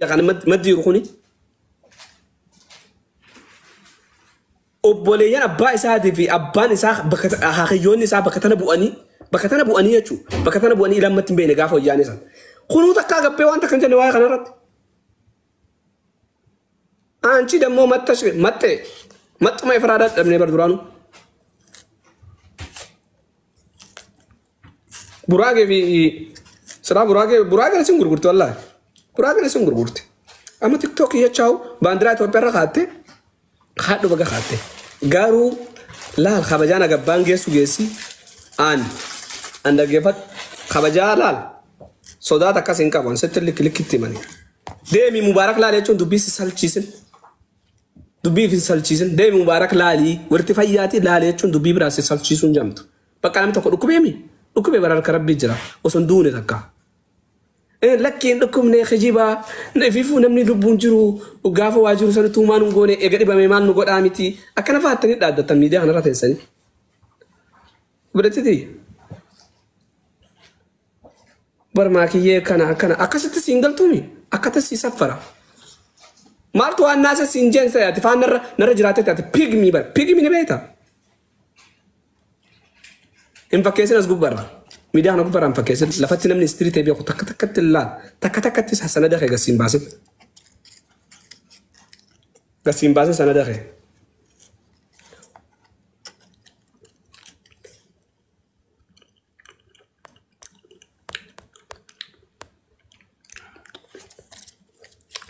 Kana maddi jiru kuni. Obboleeyyan abbaa isaatii fi abbaan isaa bakka haakiyyoonni isaa bakka tana bu'anii bakka tana bu'anii jechuudha. Bakka tana bu'anii ilammatti hin beekne gaafa wayyaanee sana. Kunuu takkaa gabbee waan takka hin jenne waa'ee kanarratti. Anchi dammoo matta maxxee maxxuma ifiraa dadhabnee bar duraanuu. Buraagee fi silaa buraagee buraageen isin gurgurti wallaahi. Buraageen isin gurgurti. Amma tiktookii jechaa'u baandiraa Itoophiyaa irra kaattee haadhu baga kaatte. Garuu laal kabajaan agabbaan geessu geessi an an dhaggeeffadhu kabajaa laal sodaata akkas hin qabu sitti likki likkitti himani. Deemi Mubaarak laal jechuun dubbii si salchiisin. Dubbii fi salchiisin deemi Mubaarak laalii walitti fayyaati laali jechuun dubbii biraa si salchiisuun jamtu. Bakka namni tokko dhukkubeemi dhukkubee bara harka rabbii jira osoo hin duune takka. Lakkiin dhukkubne kijibaa ififuu namni lubbuun jiru gaafa waa jiru sanattuu maal nu goone eega dhibame maal nu godhaa miti akkana fa'aattanii dhaaddattan miidiyaa kanarra teessanii. Biratiti barmaakiyyee kana akkana akkasitti siin galtuumi akkatti si saffara. Maaltu waan naasa siin jeen ta'e ati faan narra narra jiraatte ati pigmii bara pigmii ni beekta. Hin fakkeessin as gubbarra. Miidiyaa kana gubbarra hin fakkeessin lafatti namni istirii ta'e beeku takka takkatti ilaal takka takkatti sanada kee gasiin baasin. Gasiin baasin sanada kee.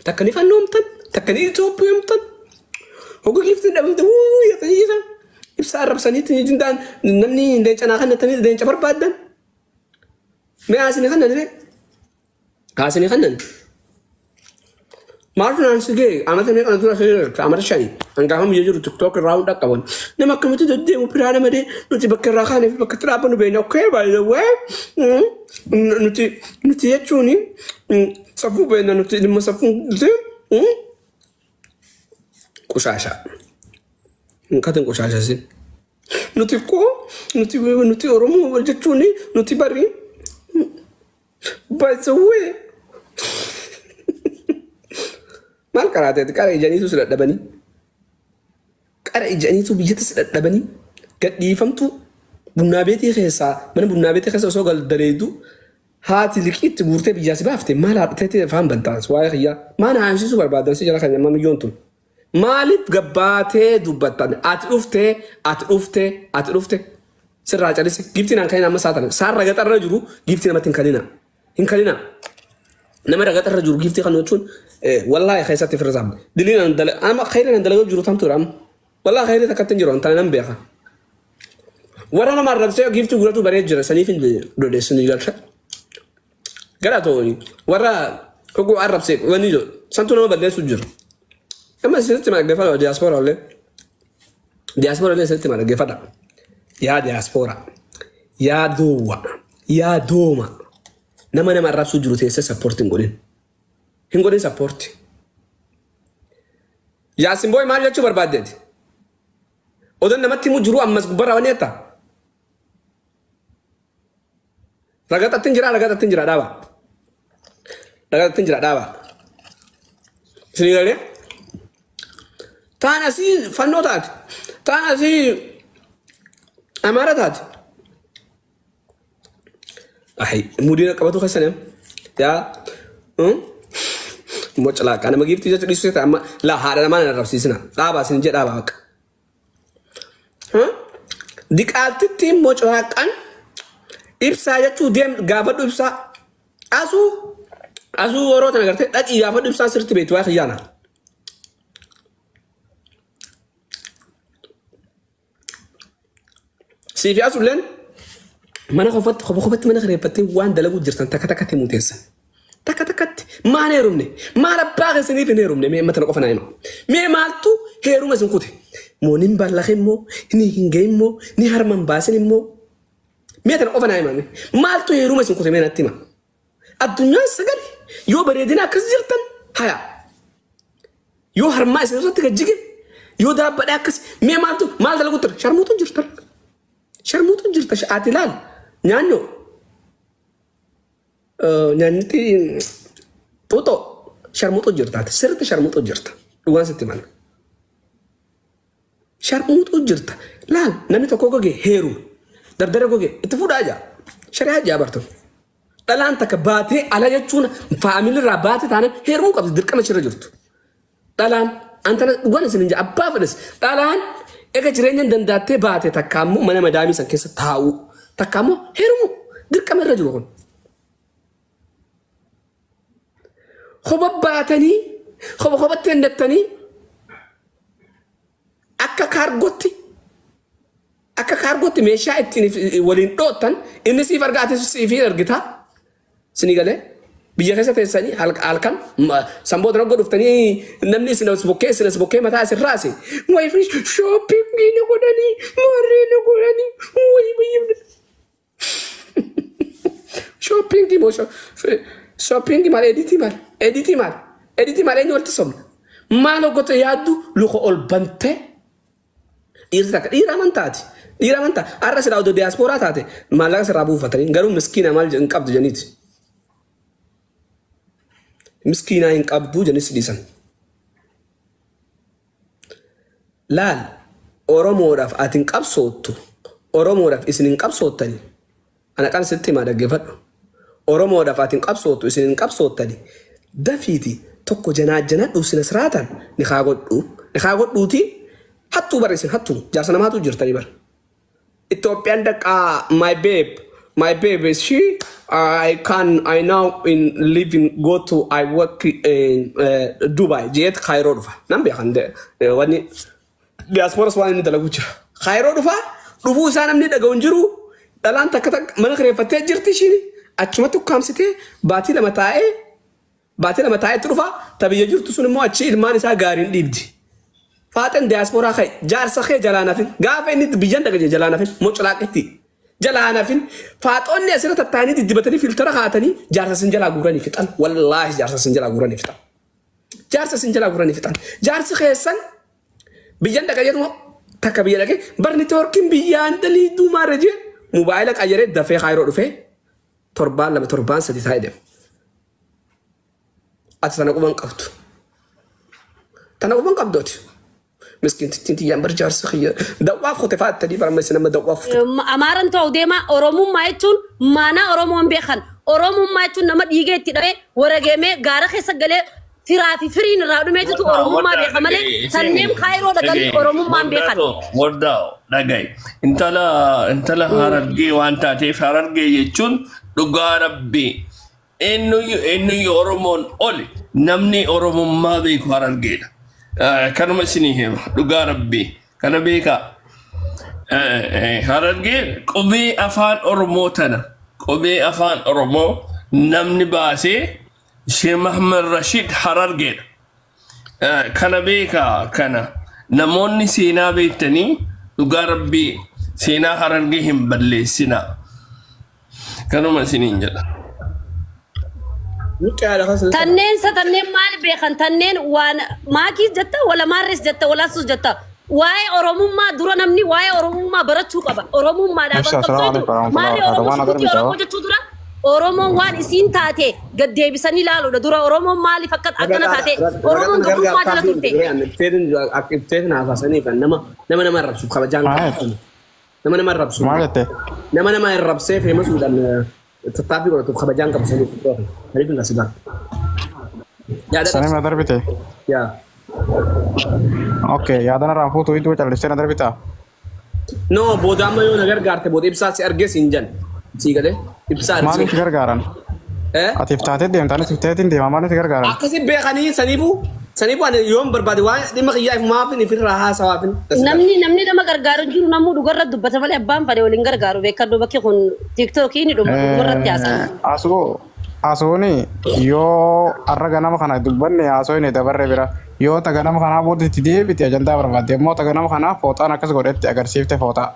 Takka ni fannoomtan takka ni Itoophiyoomtan hogga giiftiin dhabamte wuu jedhanii ibsa arrabsaniitti jindaan namni leenca naa kannatanii leenca barbaaddan. Mee haasini kannan ree? Haasini kannan? Maaltu naan si ga'e amata meeqa dura si amata shani hangaafa biyya jiru tiktook irraa hunda qaban nama akkamitti deddeemu piraana malee nuti bakka irraa kaanee fi bakka itti dhaabbannu beekna okay by the way nuti nuti jechuun safuu beekna nuti dhimma safuu qushaasha hinkatin qushaasha sin nuti koo nuti nuti Oromoo jechuun nuti bari by the way maal karaateeti qara ijaniitu si dadhabanii qara ijaniitu biyyatti si dadhabanii gadhiifamtu bunnaa beetii keessaa mana bunnaa beetii keessa osoo daleedu haati liqiitti guurtee biyyaa si baafte maal haadhateetti afaan bantaas waa'ee kiyyaa maal haamsiisuu barbaadan si jala kan nama miyyoon tun maaliif gabbaatee dubbattan ati dhuftee ati dhuftee ati dhufte sirraa calise giiftiin aan kanina amma saatan saan ragaxarra jiru giiftii namatti hin kanina hin kanina nama ragaxarra jiru giiftii kan jechuun wallahi keessatti firrisaam diliin an dala amma khayriin an dalagaa jiru tamtuudha amma wallahi khayrii takkatti hin jiru antana nan beeka warra nama arrabsee giiftii guratu baree jira saniif hin dhodeessin galcha gara tooni warra hoguu arrabsee wanni jiru santu nama balleessu jiru amma isinitti dhaggeeffadha diyaaspoora illee diyaaspoora illee isinitti dhaggeeffadha yaa diyaaspoora yaa doowwa yaa dooma nama nama arrabsuu jiru teessee sappoorti hin godhin hin godhin sappoorti. Yaasin booy maal jechuu barbaaddeeti? Odoon namatti himu jiru ammas gubbarraa wanni jetta? Ragaxatti hin jira ragaxatti hin jira dhaaba. Ragaxatti hin jira dhaaba. Isinii galee? Taan asii fannoo taate. Taan asii amaara taate. Ahi mudiina qabatu keessan yaa Mocalaaqa nama giiftii jecha dhiisuu ta'e amma laa haadha namaa na arrabsiisina dhaabaa isin jedha dhaabaa bakka. Diqaaltitti mocalaaqaan ibsaa jechuu deem gaafadhu ibsaa asuu asuu yeroo tana gartee dhaqii gaafadhu ibsaa sirriitti beektu waa kiyyaana. Siifi asulleen mana qofatti qofa qofatti mana kireeffattee waan dalaguu jirtan takka takkatti muteessan. Takka takkatti maal heerumne maal abbaa keessaniif hin heerumne mee matana qofa naa hima. Mee maaltu heeruma isin kute moo nin ballaqe immoo ni hin gahin immoo ni harma hin baasin immoo mee tana qofa naa hima maaltu heeruma isin kute mee natti hima. Addunyaan sagali yoo bareedina akkas jirtan haya yoo harmaa isin irratti gajjige yoo daabbadha akkas mee maaltu maal dalagu ture sharmuutu jirtan sharmuutu jirta ati ilaal nyaanyo nyaanyitti xuuxoo Sharmuuxuu jirta ati, sirriitti sharmuuxuu jirta. Dhugaan sitti mana. Sharmuuxuu jirta. Laal, namni tokko goge heeru. Dardara goge itti fuudhaa jaa. Shari'aa jaa bartan. Dhalaan takka baatee ala jechuun faamilirraa baatee taanaan heerumuu qabdi, dirqama ishirra jirtu. Dhalaan antana dhugaan isin hin jaa abbaa fedhes, dhalaan ega jireenya dandaattee baate takka ammoo mana madaamii san keessa taa'uu, takka ammoo heerumuu dirqama irra jiru kun. Koba baatanii koba kobatti hendattanii akka kaargootti meeshaa ittiin waliin dhoottan, inni siif argaa, ati siif argita. Sinii galee biyya keessa teessanii halkan sanboota raggoo dhuftanii namni isin as bokkee mataa isin raase, wayi shopping na godhanii, warree na godhanii, wayi biyya shopping moo shopping maal, edit maal, edit maal, edit maal, eenyu walitti somna maal hoggote yaaddu luka ol bantee. Dhiirri takka dhiira amantaati. Dhiira amantaa har'a silaa odoo diyaaspooraa taate maallaqa sirraa buufatanii, garuu miskiina maal hin qabdu jeniiti. Miskiinaa hin qabdu jenis dhiisan. Laal, Oromoodhaaf ati hin qabsoottu, Oromoodhaaf isin hin qabsoottani. Ana qan sitti himaa, dhaggeeffadhu. Oromoodhaaf ati hin qabsoottu, isin hin qabsoottani. Dafiiti tokko janaajjanadhu, sina siraatan ni haa godhu. Ni haa godhuuti, hattuu bara, isin hattuu jaarsa namaatu jirtanii bara. Itoophiyaan dhaqaa, my babe, my babe is she, I can, I now in living go to, I work in Dubai jeet Cairo dhufa. Nan beekan, wanni diasporas waan inni dalagu jira. Cairo dhufa, dhufuu isaa namni dhaga'u hin jiru. Dhalaan takka takka mana kireeffattee jirti, ishiin achumatti ukkaamsitee baatii 2 taa'ee, baatii 2 taa'eetti dhufa. Ta biyya jirtu sun immoo achi ilmaan isaa gaariin dhiibdi. Faaxeen diyaasporaa ka'e jaarsa kee jalaan hafin, gaafa inni biyyan dhagaje jalaan hafin, mocolaaqetti jalaan hafin. Faaxoonni asirra tattaanii diddibatanii filtara kaatanii jaarsa sin jalaa guuranii fixan. Wallaahi jaarsa sin jalaa guuranii fixan. Jaarsa sin jalaa guuranii fixan. Jaarsi keessan biyyan dhagajeetuma takka biyya dhaqee bar networkiin biyyaan dalii duumaarra jee mobaayila qayyaree dafee kaayiroo dhufee torbaan 2, torbaan 3 taa'ee deema. Ati tana quban qabdu. Tana quban qabdooti. Miskiintittiin tiyyaan bar jaarsa kiyya dawwaaf kute fa'attanii bara amma isin amma dawwaaf kute. Amaaran ta'u deema, Oromummaa jechuun maanaa Oromoon beekan. Oromummaa jechuun nama dhiigee itti dhabee warageemee gaara keessa galee firaa fi firiin irraa dhumeetu Oromummaa beeka malee sanneen kaayiroo dhaqanii Oromummaan beekan. Wardaa, dhagaye. Intala Harargee waan taateef, Harargee jechuun dhugaa rabbii. Eenyuyyuu Oromoon oli namni Oromummaa beeku Harargeedha. Kanuma isinii hima, dhugaa rabbii kana beekaa. Harargee qubee afaan Oromoo tana, qubee afaan Oromoo namni baasee Sheekh Mahmad Rashid Harargeedha. Kana beekaa. Kana namoonni seenaa beektanii, dhugaa rabbii seenaa Harargee hin balleessinaa. Kanuma isiniin jedha. Tanneen sa tanneen maal beekan? Tanneen waan maakiis jetta, wala maarrees jetta, wala sus jetta. Waa'ee Oromummaa dura namni waa'ee Oromummaa barachuu qaba. Oromummaadhaaf Ibsa, qabsoo assalamu alaikum warahmatullahi maarree wabarakatuh. Oromoo Waan sukutii agarmitaa. Oromoo jechuu dura Oromoon waan isiin taate gad deebisanii ilaaluudha. Dura Oromoon maaliif akka akkana taate, Oromoon gabrummaa jala turte. Ifteetin haasasaniif nama arrabsuuf kabajaan qabu. Nama arrabsuuf. Maal jette? Nama arrabsee feemasuudhaan tattaaffii godhatuuf kabajaan qabu saniif. Saniif hin asigaa. Yaada Sanii na darbite. Yaa. Okay, yaadana irraa fuutuu iddoo callistee na darbitaa? No, booda amma yoo na gargaarte, booda ibsaa si argee siin jan. Sii galee ibsaa Maaliif si argee. gargaaran? Eh? Ati iftaatee deemta, anis ifteetiin deema, maaliif si gargaaran? Akkasi beekanii saniifuu ani yoon barbaade waan dhimma kiyyaa ifumaafin ifirraa haasawaafin. Namni nama gargaaru hin jiru, namuu dhugarra dubbata malee abbaan fedhe waliin gargaaru. Beekadhu, bakki kun tiiktookii ni dhuma, dhugarratti haasa'a. Asuu asuuni yoo har'a ganama kana dubbanne haasoo inni dabarre bira, yoo ta ganama kanaa booda itti deebite ajandaa barbaadde, immoo ta ganama kanaa fooxaan akkas godhetti agarsiifte, fooxaa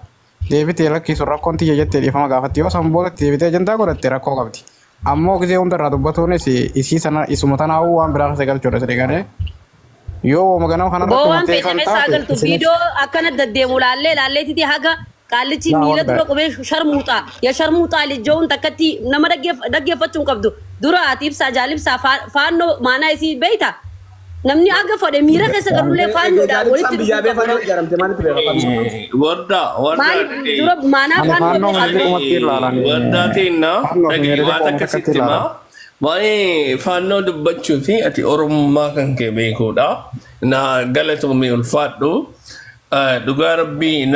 deebite lakkisu rakkoon tiyya jettee dhiifama gaafatti, yoo san booda itti deebite ajandaa godhatte rakkoo qabdi. Ammoo gisee hunda irraa dubbatuunis isii sana isuma tanaa'uu waan biraa keessa galchuudha siree galee yoo wooma ganama kana Boo irratti waan murtee feete kan keessa taate agaltu isinis viidiyoo akkana deddeemu laallee laalleetiti haga qaallichi Naa miila waan dura qubee sharmuuxaa yaa sharmuuxaa lijjoon takkatti nama dhaggeeffachuu hin qabdu. Dura ati ibsaa jaalibsaa faannoo maanaa isii beeyta. Namni aga fedhe miira keessa galullee faannoodhaan walitti Biyyaa dhufuu bee qaba. faannoo ijaaramte maalitti beeka faannoo? Warda warda Maaliif dura maanaa Ani faannoo faannoo beekaa? miliqumatti ilaalan. Wardaa teennaa Faannoo fi dhagee waan miliquma akkasitti takkatti himaa. ilaalan. Waa'ee faannoo dubbachuu fi ati oromummaa kan kee beekuudha. Na galatoomii ulfaadhu. Dhugaa rabbii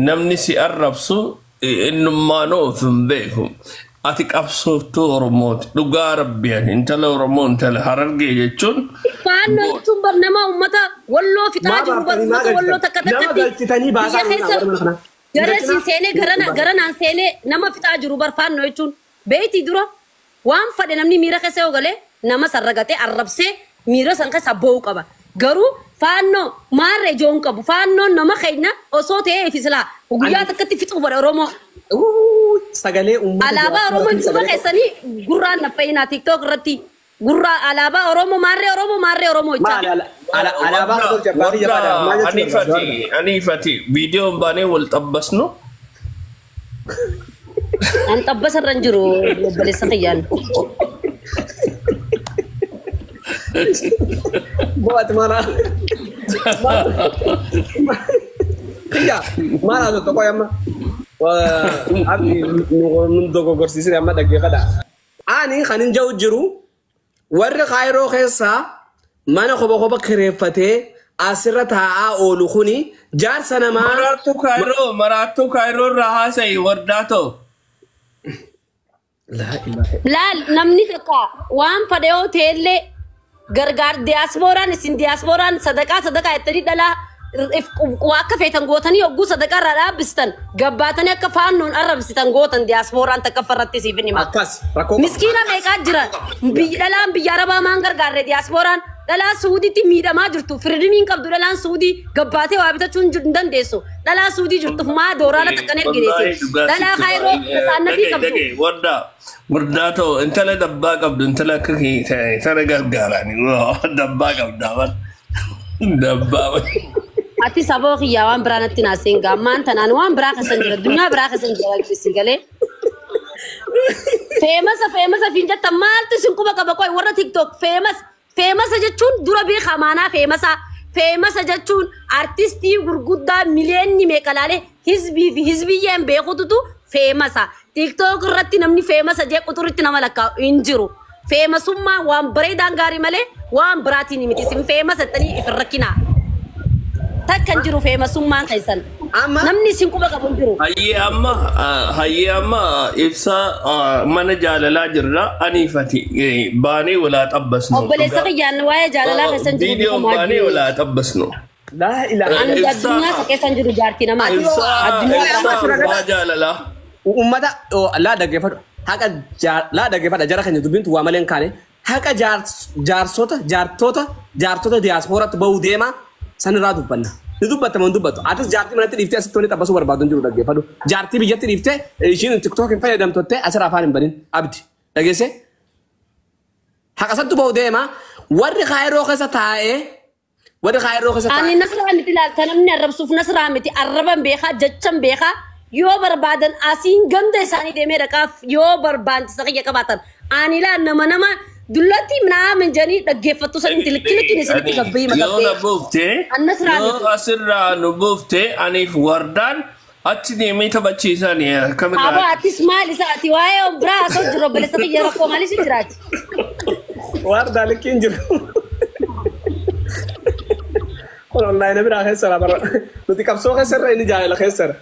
namni si arrabsu innummaanoo of hin beeku. Ati qabsooftuu Oromooti. Dhugaa rabbii ani intala Oromoo intala Harargee jechuun Faannoo jechuun bar nama uummata walloo fixaa Maa jiru bar baaftanii maa uummata walloo galchitan? takka Nama takkatti galchitanii baasaa biyya nuna keessa warra mana kanaa. gara siin seenee garanaan seenee nama fixaa jiru bar faannoo jechuun beeyti dura waan fadhe namni miira keessa yoo galee nama sarragatee arrabsee miira san keessa boo'u qaba. Garuu faannoo maarree ijoon qabu faannoon nama keenya osoo ta'ee fi silaa guyyaa takkatti fixuu fedha Oromoo. Sagalee uummata Alaabaa Oromoo ibsuma keessanii gurraan naffa'inaa TikTok irratti gurraa alaabaa Oromoo maarree Oromoo maarree Oromoo jechaa. Maal alaabaa tolche abbaa biyya baadhaa maal jechuudha? Anifati anifati viidiyoon baanee wal xabbasnu. An xabbasa irra hin jiru obboleessa kiyyaan. Bo'aati maal Kiyya maal haasoo tokko yamma. Abdi nu dogoggorsiisee amma dhaggeeffadha. Ani kan hin jiru jiru warri kaayiroo keessaa mana koba koba kireeffatee asirra taa'aa oolu kuni jaarsa namaa. Maraattuu kaayiroo maraattuu kaayiroo irraa haasa'i wardaa ta'u. Laal namni takka waan fedhe yoo ta'ellee gargaar diyaaspooraan isin diyaaspooraan sadaqaa sadaqaa jettanii dhalaa waa akka feetan gootanii hogguu sadaqaa irraa dhaabbistan gabbaatanii akka faannoon arrabsitan gootan diyaaspooraan takka farratti siif hin hima. Akkas rakkoo qaba. Miskiina meeqaa jira biyyi dhalaan biyya arabaa maan gargaarre diyaaspooraan dhalaa suudiitti miidhamaa jirtu firdimiin qabdu dhalaan suudii gabbaatee waa bitachuu hin dandeessu dhalaa suudii jirtuuf maa dooraala takkan ergineesi dhalaa kaayiroo saannatii qabdu. Wardaa wardaa ta'u intala dabbaa qabdu intala akka kee ta'e tana gargaarani dabbaa qabdaa bar dabbaa. Ati saboo kiyyaa waan biraa natti naaseen gaammaan tanaan waan biraa keessan jira addunyaa biraa keessan jira si galee. Feemasa feemasa fiin jetta maaltu isin quba qaba qoy warra TikTok feemas feemasa jechuun dura beekaa maanaa feemasa feemasa jechuun artistii gurguddaa miliyeenni meeqa laalee hizbii fi hizbiyyeen beekututu feemasa TikTok irratti namni feemasa jee quturitti nama lakkaa'u hin jiru. Feemasummaa waan bareedaan gaarii malee waan biraatiin miti isin feemasa jettanii if hin rakkinaa. Takka hin jiru feemasummaan keessan. Amma Namni isin quba qabu hin jiru. Hayyee amma ibsaa mana jaalalaa jirra aniifati baanee walaa xabbasnu. Obboleessa kiyyaan waa'ee jaalalaa keessan jiru Viidiyoon beekamaa baanee jiru. walaa xabbasnu. laa ilaaha Ani addunyaa isa keessan jiru jaartii namaati. Ibsaa Addunyaa ibsaa abbaa jaalalaa. Uummata laa dhaggeeffadhu. Haqa laa dhaggeeffadha jara keenya dubbintu waa malee hin kaane. Haqa jaarsota jaartota jaartota diyaaspooratti bahuu deema sanirraa dubbanna. Ni dubbatta moo hin dubbattu? Atis jaartii manatti dhiiftee asitti wanni xabbasuu barbaadu hin jiru dhaggeeffadhu. Jaartii biyyatti dhiiftee ishiin tiktook hin fayyadamtottee asirraa afaan hin banin abdi. Dhageessee? Haqa santu bahuu deema. Warri kaayiroo keessa taa'ee warri kaayiroo keessa Ani taa'ee. nasraa miti laalta namni arrabsuuf nasraa miti arraban beekaa jechan beekaa yoo barbaadan asiin ganda isaanii deemee dhaqaaf yoo barbaachisa kiyya qabaatan ani laa nama nama dullatti minaamin jedhanii dhaggeeffattu sanitti likkilikin isinitti gabbii Yoo na maqabbee. buuftee Annas yoo raamiti. asirraa nu buuftee aniif wardaan achi deemee taphachiisan Aboo akkamirraa. atis maal isa ati waa'ee biraa haasa'u jiru obboleessa kiyya rakkoo maalis hin jiraati. Wardaa likkiin jiru. Kun onlaayina biraa keessara bara. Nuti qabsoo keessarra inni jaalala keessara.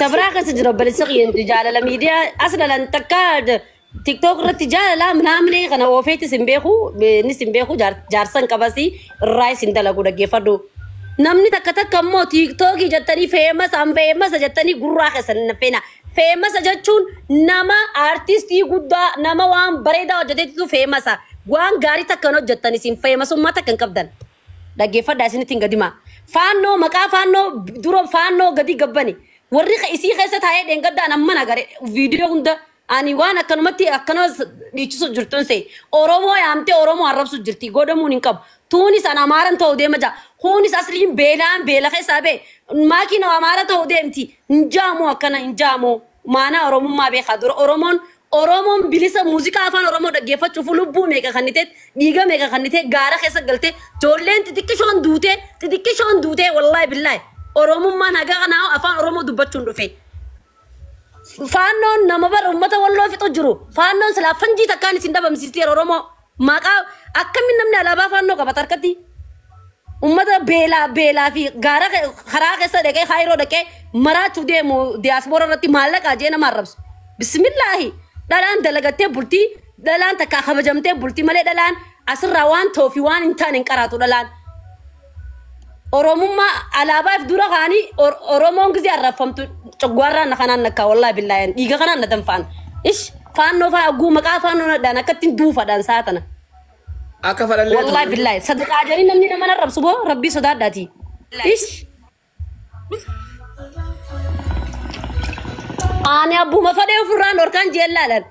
Tabraa keessa jira obboleessa kiyya jaalala miidiyaa as dhalan takka tiktook irratti jaalala minaamne kana oofeetis hin beeku innis hin beeku jaarsan qabasi irraa isin dalagu dhaggeeffadhu. Namni takka takka immoo tiiktookii jettanii feemasa an feemasa jettanii gurraa keessan hin feena. Feemasa jechuun nama aartistii guddaa nama waan bareedaa hojjeteetu feemasa. Waan gaarii takka hin hojjettan isin feemasummaa takka hin qabdan. Dhaggeeffadhaa isinitti hin gadima. Faannoo maqaa faannoo dura faannoo gadi gabbani. Warri isii keessa taa'ee dheengaddaan amma nagare viidiyoo hunda ani waan akkanumatti akkanumas dhiichisu jirtuun see Oromoo yaamtee Oromoo arrabsu jirti godhamuun hin qabu. Tuunis an Amaaran ta'uu deema jaa. Kunis asliin beelaan beela keessaa bee maakiin Amaara ta'uu deemti. Hin jaamu akkana hin jaamu. Maanaa Oromummaa beekaa dura Oromoon Oromoon bilisa muuziqaa afaan Oromoo dhaggeeffachuuf lubbuu meeqa kannitee, dhiiga meeqa kannitee, gaara keessa galtee, ijoolleen xixiqqishoon duutee, xixiqqishoon duutee, wallaahi billaahi. Oromummaan haga kanaa afaan Oromoo dubbachuun dhufe. Faannoon nama bara uummata walloo fixu jiru. Faannoon silaa fanjii takkaan isin dhabamsiisteera Oromoo. Maqaa akkamiin namni alaabaa faannoo qabata harkatti? Uummata beelaa beelaa fi gaara karaa keessa dhaqee haayiroo dhaqee maraachuu deemu diyaaspoora irratti maallaqaa jee nama arrabsu. Bismillaahi, dhalaan dalagattee bultii, dhalaan takkaa kabajamtee bultii malee dhalaan asirraa waan ta'uu fi waan hin taane hin qaraatu dhalaan. Oromummaa alaabaaf dura kaanii Oromoon gizee arrabfamtu coggaarraan na kanaan nakkaa, wallaahi billaahi dhiiga kanaan na danfaan. Ish, faannoo faa aguu maqaa faannoo nadhaan akkattiin duufadhaan saatana. Akka fadhallee. Wallaahi billaahi sadaqaa jedhanii namni nama arrabsu boo rabbii sodaadhaati. Ish. Ani abbuma fadhee ofirraan dhorkaan jeellaalan.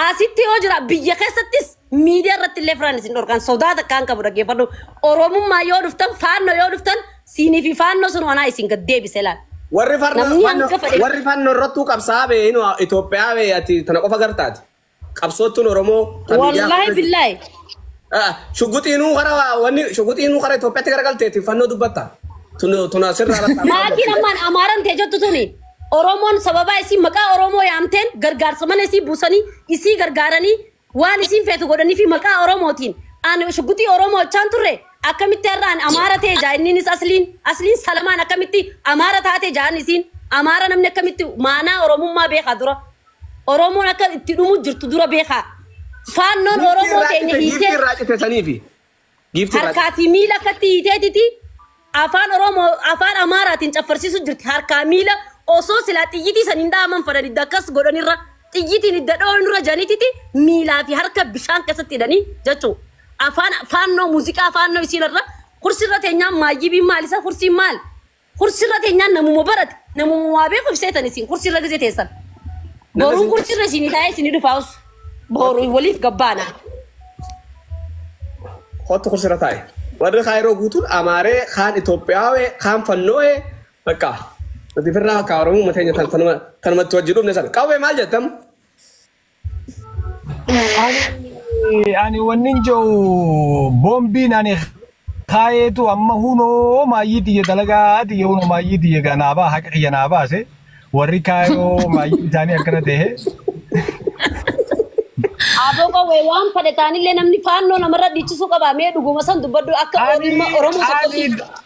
Asitti yoo jira biyya keessattis miidiyaa irratti illee firaan isin dhorkaan sodaa takkaan qabu dhaggeeffadhu. Oromummaa yoo dhuftan, faannoo yoo dhuftan, siinii fi faannoo sun wanaa isin gad deebise laal. Warri farno Namni hanga fedhe. Warri fannoo irrattuu qabsaa bee inu Itoophiyaa bee ati tana qofa gartaati. Qabsoottuun Oromoo ta miidiyaa. Wallaahi billaahi. Ah, shuguxiinuu kara wanni shuguxiinuu kara Itoophiyaatti garagalteeti fannoo dubbatta. Tun tun asirraa irratti. Maatiin ammaan amaaran ta'e jettu tuni. Oromoon sababa isii maqaa Oromoo yaamteen gargaarsa mana isii buusanii isii gargaaranii waan isiin feetu godhanii fi maqaa Oromootiin ani shuguxii Oromoo jechaan turre, akkamitti irraan amaara ta'e jaa inninis asliin asliin salamaan akkamitti amaara taate jaan isiin amaara namni akkamitti maanaa Oromummaa beekaa dura Oromoon akka itti dhumu jirtu dura beekaa faannoon Oromoo teenya Giiftii hiitee irraa cite saniifi. Giiftii irraa cite. Harkaa fi miila akkatti hiiteetiti afaan Oromoo afaan Amaaraatiin caffarsiisu jirti. Harkaa miila osoo silaa xiyyitii san hin dhaaman fadhan idda akkas godhanirra xiyyitiin idda dhoonirra janititi miilaa fi harka bishaan keessatti hidhanii jechuu afaan faannoo muuziqaa faannoo isiinarra kursirra teenyaan maayyibiin maal isa kursiin maal kursirra teenyaan namuma barate namuma waa beekuuf seetan isin kursirra gizee teessan boruun kursirra isinii taa'ee isinii dhufaa'us boruu waliif gabbaana. Kottu kursirra taa'e. Warri kaayiroo guutuun Amaaree, kaan Itoophiyaawee, kaan Fannoo'ee bakka. Nuti firraa akka Oromoo mateenya tanumatti wajji dhufne sana. Qawwee maal jettam? Ani wannin jiru boombiin ani kaayeetu amma hunoo maayyii xiyya dalagaa xiyya hunoo maayyii xiyya ganaabaa haqa xiyya naa baase warri kaayoo maayyii isaanii akkana ta'e. Aboo qawwee waan fedhe taanillee namni faannoo namarra dhiichisuu qaba, mee dhuguma san dubbadhu akka Oromoo Ani tokkotti.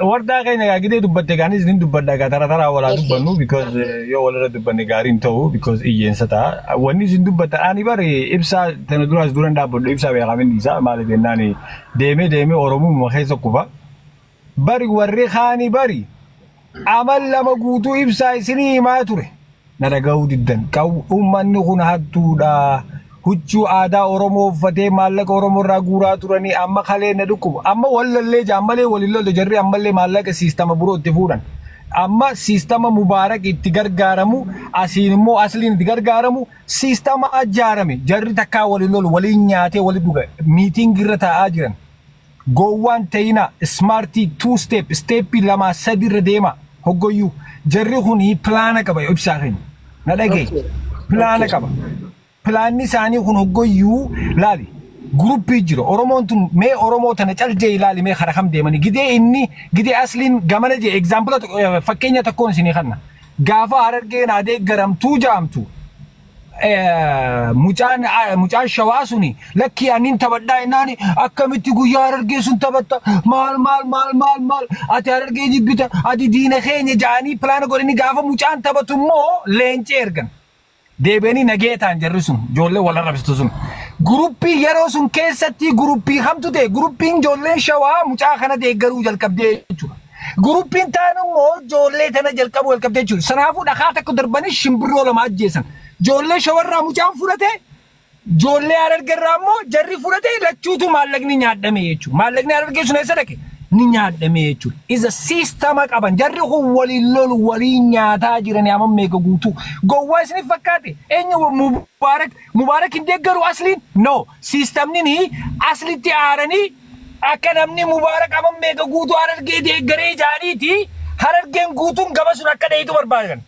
Wardaa keenya gaa gidee dubbatte gaanis ni dubbadha gaa tara taraa walaa dubbannu because yoo walirra dubbanne gaarii hin ta'u because iyyeensa ta'a. Wanni isin dubbatta ani bari ibsaa tana duraas duran dhaabbadhu ibsaa beekamin isaa maali jennaan deemee deemee Oromummaa keessa kufa. Bari warri kaanii bari amal 2 guutuu ibsaa isinii himaa ture. Na dhaga'uu diddan. Uummanni kun hattuudha. Huccuu aadaa Oromoo uffatee maallaqa Oromoo irraa guuraa turanii amma kalee na dhukkuba. Amma wallallee jaammalee waliin lolle jarri ammallee maallaqa siistama biroo itti fuudhan. Amma siistama Mubaarak itti gargaaramu asiin immoo asliin itti gargaaramu siistama ijaarame jarri takkaa waliin lolu waliin nyaatee waliin dhuga miitingii irra taa'aa jiran. Gowwaan ta'ina smartii two step steppii lamaa sadi irra deema hoggoyyuu jarri kun pilaana qaba ibsaa keenya na dhagaye pilaana qaba. Pilaanni isaanii kun hoggoyyuu laali guruppii jira Oromoon tun mee Oromoo tana caljee ilaali mee kara kam deemanii gidee inni gidee asliin gamana jee egzaampila fakkeenya tokkoon isinii kanna gaafa Harargeen adee garamtuu jaamtu mucaan shawaa suni lakkii anin taphadhaa jennaani akkamitti guyyaa Harargee sun taphatta maal maal maal maal maal ati Harargee jibbita ati diina keenya jaanii pilaana godhanii gaafa mucaan taphatu immoo leencee ergan. Deebi'anii nagee ta'an jarri sun ijoollee wal arrabsitu sun. Guruppii yeroo sun keessatti guruppii hamtu ta'e guruppiin ijoolleen shawaa mucaa kana deeggaruu jalqabdee jechuudha. Guruppiin ta'an immoo ijoollee tana jalqabuu jalqabdee jechuudha. Sanaafuu dhakaa tokko darbanii shimbirroo lama ajjeesan. Ijoollee shawarraa mucaan fudhate ijoollee Harargeerraa immoo jarri fudhate lachuutu maallaqni nyaadhame jechuudha. Maallaqni Harargee sun eessa dhaqe? Ni nyaadhame jechuudha. Isa siistama qaban jarri kun waliin lolu waliin nyaataa jiran amma meeqa guutuu. Gowwaa isiniif fakkaate eenyu Mubaarak Mubaarak hin deeggaru asliin no siistamni ni aslitti aaranii akka namni Mubaarak amma meeqa guutuu Harargee deeggaree jaaniiti Harargeen guutuun gama sun akka dhahitu barbaadan.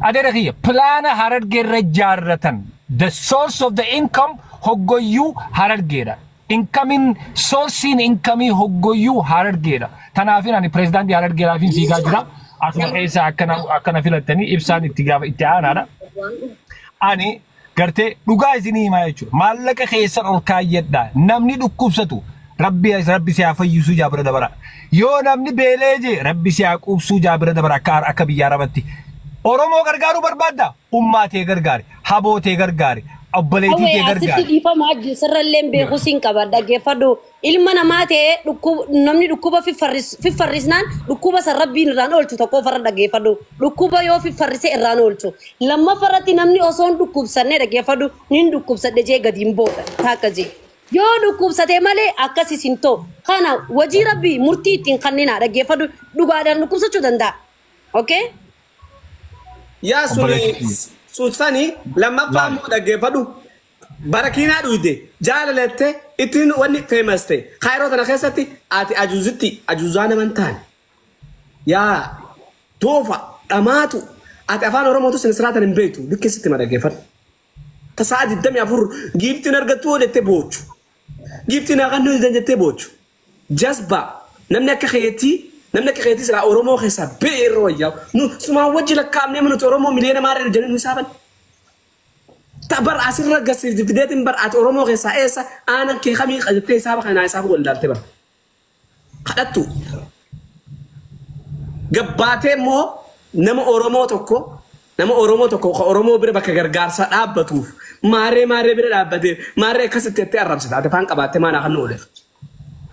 Adeera kiyya pilaana Harargeerra ijaarratan the source of the income hoggoyyuu Harargeedha. Incomiin sourceiin incomeii hoggoyyuu Harargeedha. Tanaafin ani pirezidaantii Harargeedhaafin fiigaa jira. Asuma keessa akkana filattanii ibsaan itti gaafa itti aanaadha. Ani gartee dhugaa isinii himaa jechuudha. Maallaqa keessan ol kaayyadhaa. Namni dhukkubsatu rabbi si haa fayyisuu jaabira dabara. Yoo namni beelee jee rabbi si haa quubsuu jaabira dabara akka biyya Arabatti. Oromoo gargaaruu barbaadda? Ummaa tee gargaari, haboo tee gargaari, obboleettii tee Hawwee asitti gargaari. dhiifama ajji sirrallee beeku siin qaba dhaggeeffadhu. Ilma namaa ta'ee namni dhukkuba fiffarrisnaan dhukkuba san rabbiin irraan oolchu tokko farra dhaggeeffadhu. Dhukkuba yoo fiffarrise irraan oolchu. Lammaffaarratti namni osoo hin dhukkubsanne dhaggeeffadhu nin dhukkubsadhe jee gadi hin booda taakka jee. Yoo dhukkubsate malee akkasis hin ta'u. Kana wajii rabbii murtii ittiin kanneenaa dhaggeeffadhu dhugaadhaan dhukkubsachuu danda'a. Okay? Yaa suni suusani lammaffaa immoo dhaggeeffadhu. Barakiinaa dhuyde jaalalatte ittiin wanni famous ta'e kaayiroo tana keessatti ati ajuuzitti ajuuzaa nama hin taane. Yaa doofa dhamaatu ati afaan Oromootu sin siraatan hin beektu likkisitti ma dhaggeeffadhu. Tasaa 24 giiftiin argattu jettee boochu. Giiftiin haqan nuyi jettee boochu. Jazba namni akka keetii silaa Oromoo keessaa ba'ee irra wayyaa. Nu sumaan wajji lakkaa'amnee nuti Oromoo miliyoona maarree jedhanii nu saaban. Bar asirra gasiif fideetiin bar ati Oromoo keessaa eessa aanan kee kamii jettee hisaaba kanaa hisaaba wallaaltee bar. Kadhattu. Gabbaatee immoo nama Oromoo tokko ka Oromoo bira bakka gargaarsaa dhaabbatuuf maarree bira dhaabbatee maarree akkasitti jettee arrabsita. Ati afaan qabaattee maanaa kan nu ooleef.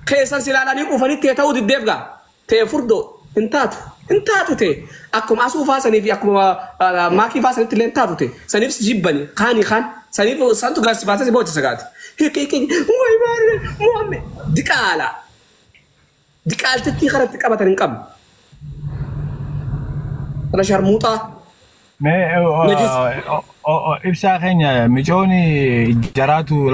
Keessan si ilaalanii quufanii tee ta'uu diddeef gaa. Tee furdoo hin taatu tee akkuma asuu faasanii fi akkuma maakii faasanitti illee hin taatu tee saniif si jibbani kaanii kaan saniif santu gaasi baasee si boochisa gaati. Hiikii wayi maarree muhamme diqaala diqaaltittii karatti qabatan hin qabnu. Kana sharmuuxaa. Mee ibsaa keenya micooni jaraatu